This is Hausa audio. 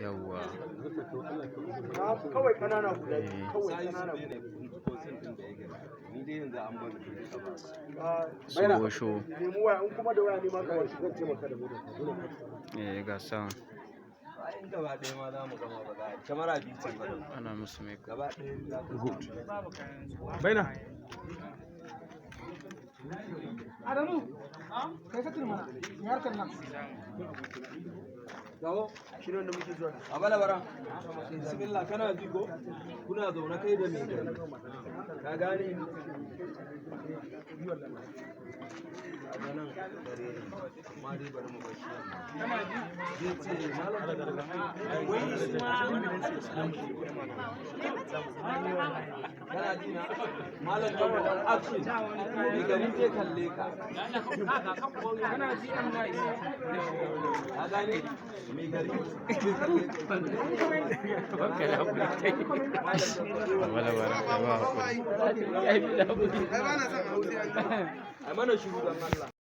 Yawwa. Kawai kanana guda biyu. Eh. Kawai kanana guda. Ni dai yanzu an bani Su Wosho. Nemi waya, in kuma da waya ne ma kawai zan taimaka da mutum. Eh, ga sound. In gaba ɗaya ma za mu gama, ba za a yi kyamara biyu ce ba. Ana musu make. Gaba ɗaya za ka. Baina. Adamu, kai ka turma, harkar nan. Gawo. Shi ne wanda muke zuwa. A bala bara. Bismillah, kana ji ko? Kuna zaune kai da mai gari. Ka gane? Ga nan dare ne. Amma dai bari mu bar shi. Zai ce malam wai su kana ji na? Malam Tanko, action. Mai gari zai kalle ka. Kana ji an nice. Ka gane? Mai gari zai kalle ka. Wala wala, ba hakuri. Ai mana shiru don Allah.